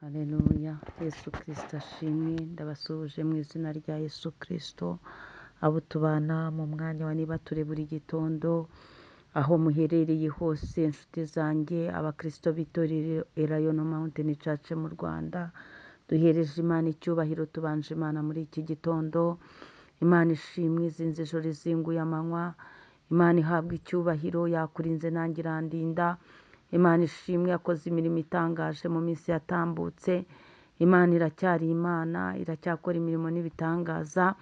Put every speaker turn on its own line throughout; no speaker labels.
Haleluya, Yesu Kristo ashimwe. Ndabasuhuje mu izina rya Yesu Kristo, abo tubana mu mwanya wa niba turi buri gitondo, aho muherereye hose, inshuti zanjye, abakristo b'itorero Elayono Mountain Church mu Rwanda, duhereje Imana icyubahiro, tubanje Imana muri iki gitondo. Imana ishimwe, izinze ijoro izinguye amanywa. Imana ihabwa icyubahiro, yakurinze nanjye irandinda. Imana ishimwe, yakoze imirimo itangaje mu minsi yatambutse. Imana iracyari Imana, iracyakora imirimo n'ibitangaza.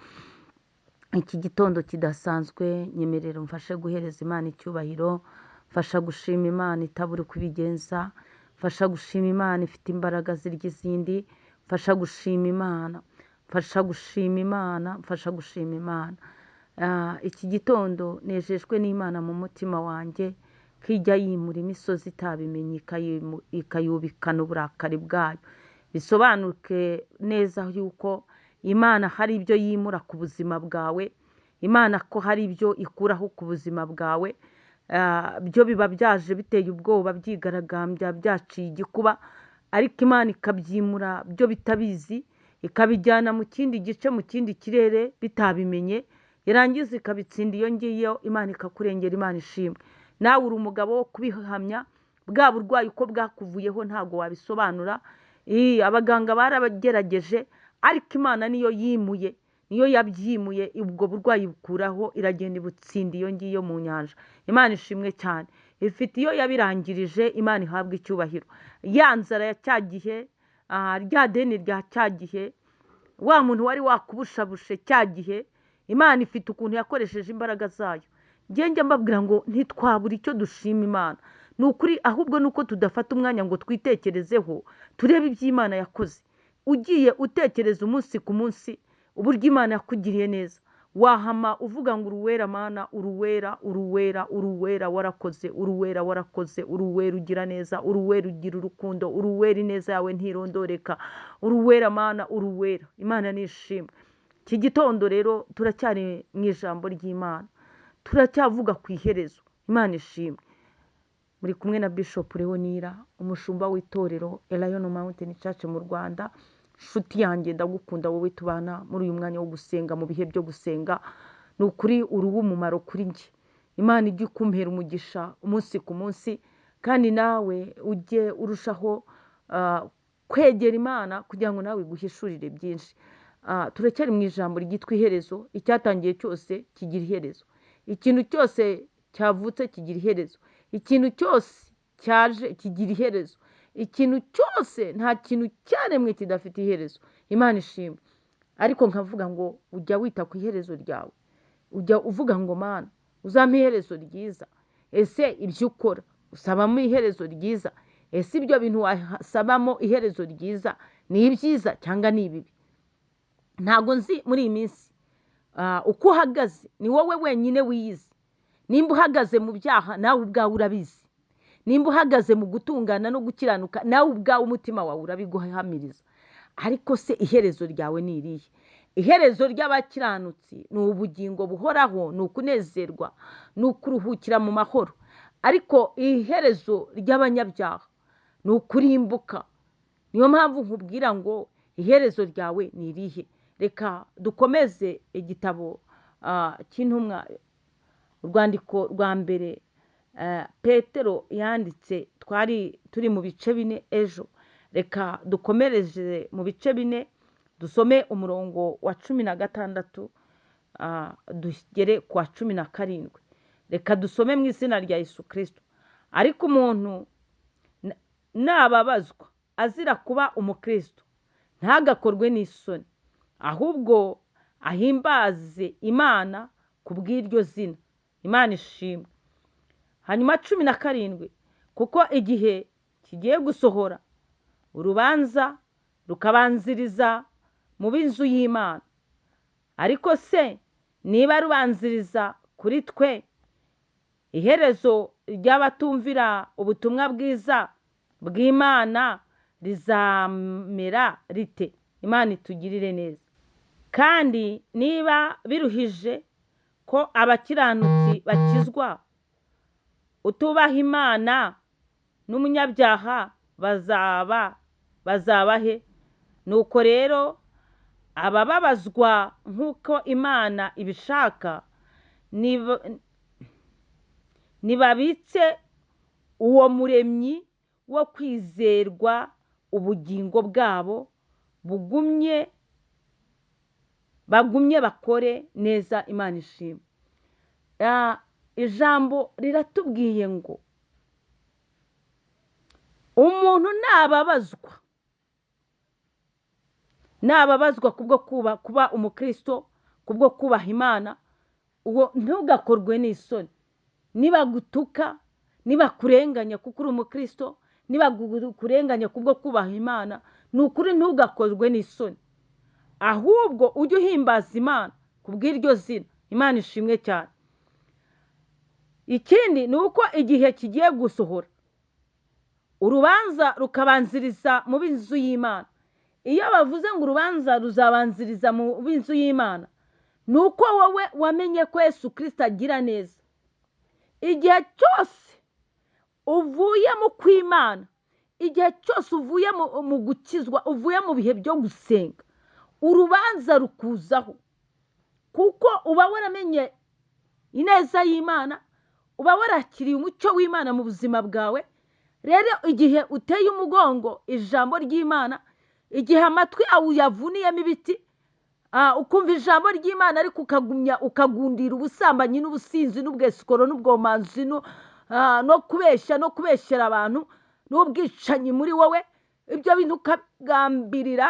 Iki gitondo kidasanzwe, nyemerera umfashe guhereza Imana icyubahiro, mfasha gushima Imana itabura uko ibigenza, mfasha gushima Imana ifite imbaraga zirya izindi, mfasha gushima Imana, mfasha gushima Imana, mfasha gushima Imana. Iki gitondo nejejwe n'Imana mu mutima wanjye, ko ijya yimura imisozi itabimenye, ikayubikana uburakari bwayo. Bisobanuke neza yuko Imana hari ibyo yimura ku buzima bwawe, Imana ko hari ibyo ikuraho ku buzima bwawe, byo biba byaje biteye ubwoba, byigaragambya, byaciye igikuba, ariko Imana ikabyimura byo bitabizi, ikabijyana mu kindi gice, mu kindi kirere bitabimenye, irangiza ikabitsinda iyo ngiyo. Imana ikakurengera. Imana ishimwe. Nawe uri umugabo wo kubihamya, bwa burwayi uko bwakuvuyeho ntabwo wabisobanura. Abaganga barabagerageje, ariko Imana niyo yimuye, niyo yabyimuye, ubwo burwayi bukuraho, iragenda ibutsinda iyo ngiyo mu nyanja. Imana ishimwe cyane, ifite iyo yabirangirije. Imana ihabwa icyubahiro. Ya nzara ya cya gihe, rya deni rya cya gihe, wa muntu wari wakubushabushe cya gihe, Imana ifite ukuntu yakoresheje imbaraga zayo. Njye mbabwira ngo ntitwabura icyo dushima Imana. Ni ukuri, ahubwo nuko tudafata umwanya ngo twitekerezeho, turebe ibyo Imana yakoze. Ugiye utekereza umunsi ku munsi uburyo Imana yakugiriye neza, wahama uvuga ngo uruwera Mana, uruwera, uruwera, uruwera warakoze, uruwera warakoze, uruwera ugira neza, uruwera ugira urukundo, uruwera ineza yawe ntirondoreka, uruwera Mana, uruwera. Imana nishimwe. Iki gitondo rero turacyari mu ijambo ry'Imana, turacyavuga ku iherezo. Imana ishimwe. Muri kumwe na Bishop Leonira, umushumba w'itorero Elayono Mountain Church mu Rwanda. Nshuti yanjye, ndagukunda wowe tubana muri uyu mwanya wo gusenga, mu bihe byo gusenga. Ni ukuri uri uw'umumaro kuri njye. Imana ijye ikumpera umugisha umunsi ku munsi, kandi nawe ujye urushaho kwegera Imana kugira ngo nawe iguhishurire byinshi. Turacyari mu ijambo ryitwa iherezo. Icyatangiye cyose kigira iherezo, ikintu cyose cyavutse kigira iherezo, ikintu cyose cyaje kigira iherezo, ikintu cyose, nta kintu cyaremwe kidafite iherezo. Imana ishimwe. Ariko nkavuga ngo ujya wita ku iherezo ryawe, ujya uvuga ngo Mana uzampe iherezo ryiza. Ese ibyo ukora usabamo iherezo ryiza? Ese ibyo bintu wasabamo iherezo ryiza ni ibyiza cyangwa ni ibibi? Ntabwo nzi muri iyi minsi uko uhagaze, ni wowe wenyine wiyizi. Nimba uhagaze mu byaha, nawe ubwawe urabizi. Nimba uhagaze mu gutungana no gukiranuka, nawe ubwawe umutima wawe urabiguhamiriza. Ariko se iherezo ryawe ni irihe? Iherezo ry'abakiranutsi ni ubugingo buhoraho, ni ukunezerwa, ni ukuruhukira mu mahoro. Ariko iherezo ry'abanyabyaha ni ukurimbuka. Niyo mpamvu nkubwira ngo iherezo ryawe ni irihe? Reka dukomeze igitabo cy'intumwa, urwandiko rwa mbere Petero yanditse. Twari turi mu bice 4 ejo. Reka dukomereze mu bice 4, dusome umurongo wa 16 dugere ku wa 17. Reka dusome mu izina rya Yesu Kristo. Ariko umuntu nababazwa azira kuba umukristo, ntagakorwe n'isoni, ahubwo ahimbaze Imana ku bw'iryo zina. Imana ishimwe. Hanyuma 17, kuko igihe kigiye gusohora, urubanza rukabanziriza mu b'inzu y'Imana. Ariko se niba rubanziriza kuri twe, iherezo ry'abatumvira ubutumwa bwiza bw'Imana rizamera rite? Imana itugirire neza. Kandi niba biruhije ko abakiranutsi bakizwa, utubaha Imana n'umunyabyaha bazaba Bazaba he? Nuko rero abababazwa nk'uko Imana ibishaka nibabitse uwo muremyi wo kwizerwa ubugingo bwabo bugumye, bagumye bakore neza. Imana ishimwe. Ijambo riratubwiye ngo umuntu nababazwa kubwo kuba umukristo, kubwo kubaha Imana, uwo ntugakorwe n'isoni. Nibagutuka, nibakurenganya kuko uri umukristo, nibakurenganya kubwo kubaha Imana, ni ukuri ntugakorwe n'isoni, ahubwo ujye uhimbaza Imana kubw'iryo zina. Imana ishimwe cyane. Ikindi ni uko igihe kigiye gusohora, urubanza rukabanziriza mu b'inzu y'Imana. Iyo bavuze ngo urubanza ruzabanziriza mu b'inzu y'Imana, ni uko wowe wamenye ko Yesu Kristo agira neza. Igihe cyose uvuye mu kw'Imana, igihe cyose uvuye mu gukizwa, uvuye mu bihe byo gusenga, urubanza rukuzaho, kuko uba waramenye ineza y'Imana, uba warakiriye umucyo w'Imana mu buzima bwawe. Rero igihe uteye umugongo ijambo ry'Imana, igihe amatwi yawe uyavuniyemo ibiti, ukumva ijambo ry'Imana ariko ukagumya ukagundira ubusambanyi n'ubusinzi n'ubwesikoro n'ubwomanzi no kubeshya no kubeshyera abantu n'ubwicanyi muri wowe, ibyo bintu ukagambirira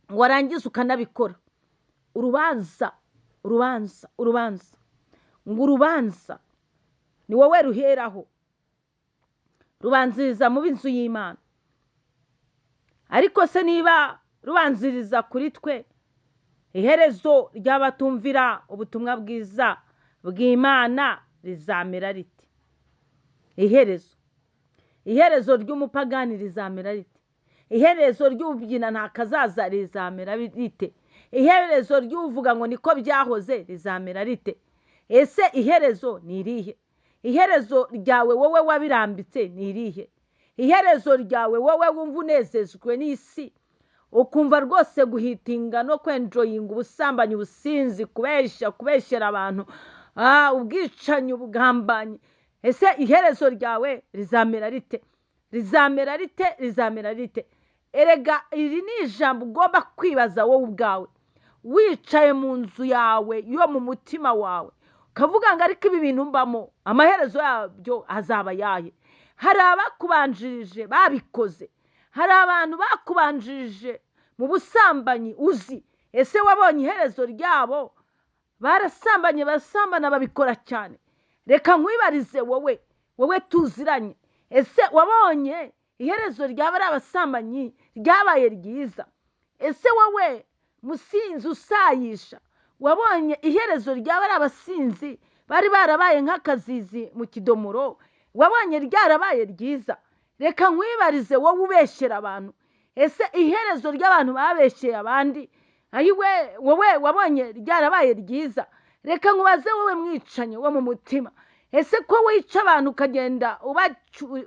warangiza ukanabikora. Urubanza, urubanza, urubanza, ngo urubanza ni wowe ruheraho, rubanziriza mu b'inzu y'Imana. Ariko se niba rubanziriza kuri twe, iherezo ry'abatumvira ubutumwa bwiza bw'Imana rizamera rite? Iherezo ry'umupagani rizamera rite? Iherezo ry'ubyina nta kazaza rizamera rite? Iherezo ry'uvuga ngo niko byahoze rizamera rite? Ese iherezo ni irihe? Iherezo ryawe wowe wabirambitse ni irihe? Iherezo ryawe wowe wumva unezejwe n'isi, ukumva rwose guhitinga no kwenjoyinga ubusambanyi, ubusinzi, kubeshya, kubeshyera abantu, ubwicanyi, ubugambanyi, ese iherezo ryawe rizamera rite? Rizamera rite? Rizamera rite? Erega iri ni ijambo ugomba kwibaza wowe ubwawe, wicaye mu nzu yawe yo mu mutima wawe, ukavuga ngo ariko ibi bintu mbamo amaherezo yabyo azaba ayahe? Hari abakubanjirije babikoze, hari abantu bakubanjirije mu busambanyi uzi, ese wabonye iherezo ryabo? Barasambanye, basambana, babikora cyane. Reka nkwibarize wowe, wowe tuziranye, ese wabonye iherezo ryaba ari abasambanyi ryabaye ryiza? Ese wowe musinzi usayisha, wabonye iherezo ryaba ari abasinzi bari barabaye nk'akazizi mu kidomoro, wabonye ryarabaye ryiza? Reka nkwibarize wowe ubeshyera abantu, ese iherezo ry'abantu babeshyeye abandi, ayiwe wowe wabonye ryarabaye ryiza? Reka nkubaze wowe mwicanye wo mu mutima, ese ko wica abantu ukagenda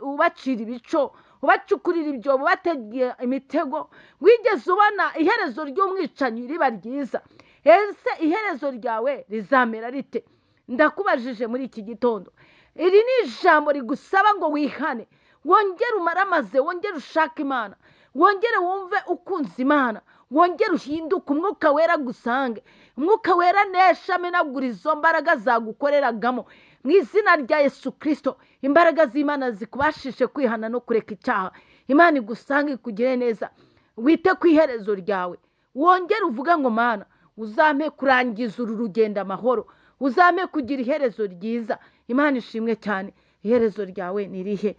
ubacira ibico, ubacukurira ibyobo, ubategera imitego, wigeze ubona iherezo ry'umwicanyi riba ryiza? Ese iherezo ryawe rizamera rite? Ndakubajije muri iki gitondo. Iri ni ijambo rigusaba ngo wihane, wongere umaramaze, wongere ushake Imana, wongere wumve ukunze Imana, wongere uhinduke, umwuka wera agusange, umwuka wera nesha amenagura izo mbaraga zagukoreragamo mu izina rya Yesu Kristo. Imbaraga z'Imana zikubashishe kwihana no kureka icyaha. Imana igusange, ikugire neza, wite ku iherezo ryawe, wongere uvuge ngo Mana uzampe kurangiza uru rugendo amahoro, uzampe kugira iherezo ryiza. Imana ishimwe cyane. Iherezo ryawe ni irihe?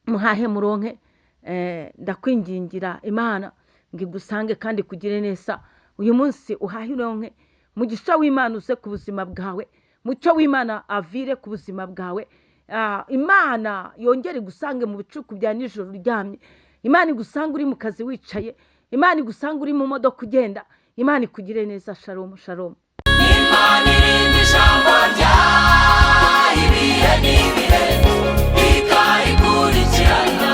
Muhahe muronke. Ndakwingingira Imana ngo igusange kandi ikugire neza. Uyu munsi uhahe uronke, umugisha w'Imana uze ku buzima bwawe, mucyo w'Imana avire ku buzima bwawe. Imana yongere igusange mu bicuku bya nijoro uryamye, Imana igusange uri mu kazi wicaye, Imana igusange uri mu modoka ugenda. Imana ikugire neza. Shalom, shalom.
Imana irinda ijambo ryayo ibihe n'ibihe, ikayikurikirana.